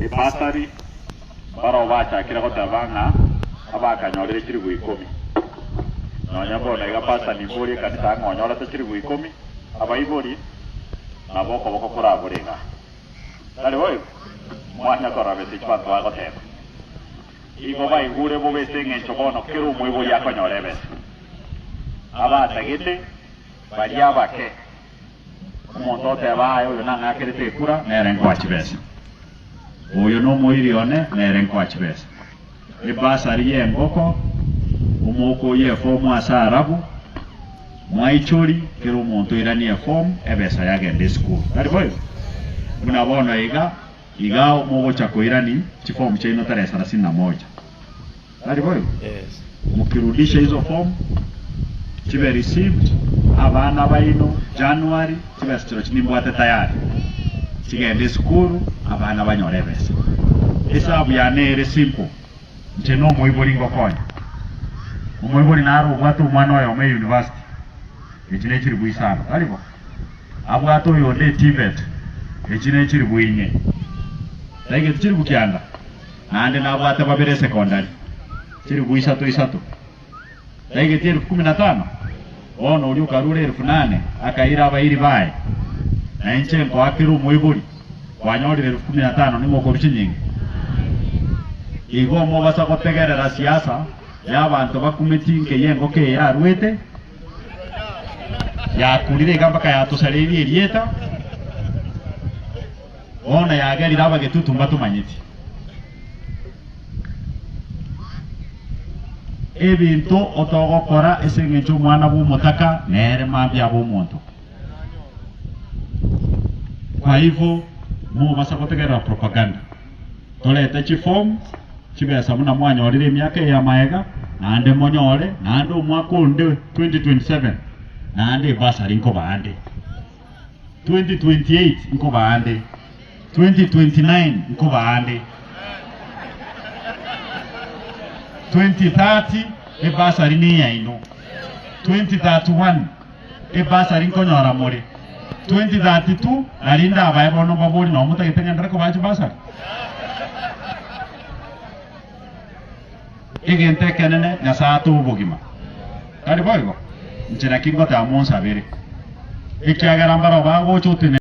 Ebasari mbarabwo bachakire goteba ng'a abakanyorire chilifu ikomi. Nonya bono iga pastor nimborie ekanisa ng'a onyorete chilifu ikomi, abaibori nabo okoboko korabore iga. Tari boigo? Mwanya korora besa echio abanto bagoteba. Igo baigure bobe ase engencho bono kera omoibori akonyora ebesa. Abatagete baria abake. Omonto oteba, Aye oyo nang'akerete ekura, nere nkoa chibesa. Oyo nomoiri one, nere nkoa chibesa. Ebasari y'engoko, omouko oyio efomu ase Arabu, mwaichori, kera omonto oiranie efomu, ebesa yagenda esukuru. Tari boigo? Buna bono iga, iga mogocha koirani chifomu chiaino tarehe sarasini na moja. Tari boigo? Mukirudisha hizo form chibe received abana baino January chibesa chirochio nimbwate tayari chigende esukuru abana banyore ebesa. Esabu yane ere simple inche nomoibori ngokonya. Omoibori naro obwate omwana oyomo e university echi ne chilifu isano tari bo? Abwate oyonde e TVET echi ne chilifu inye taigeti chilifu kianda? Naende nabwate babere esekondari, chilifu isato isato, taigeti elifu kumi na tano. Bono oria okarure elifu nane akaira abairi baye, na inche nkoa kera omoibori kwanyorire elifu kumi na tano, ning'o okorua chinyinga? Igo mobasa gotegerera siasa y'abanto bakumeti nkeyia engoko eye yarwete, yakurire iga mpaka yatosareirie erieta. Bono yagerire abagetutu mbatomanyeti. Ebinto otogokora ase engencho omwana bw'omotaka nere mambia abe omonto. Kwa hivyo mobasa gotegerera propaganda. Torete chiform chibesa buna mwanyorire emiaka eye amaega naende monyore naende omwaka onde 2027 naende ebasari nkobaande. 2028 nkobaande, 2029 nkobaande, 2030 ebasari neyaino, 2031 ebasari nkonyora more, 2032 nari ndabae bono mbabori nabo motagete ng'enderere kobaa chibasari? Egento ekenene Nyasae atoe obogima. Tari boigo? Inche naki ngoteba monsabere, ekiagera mbarabwo bagocha otenena.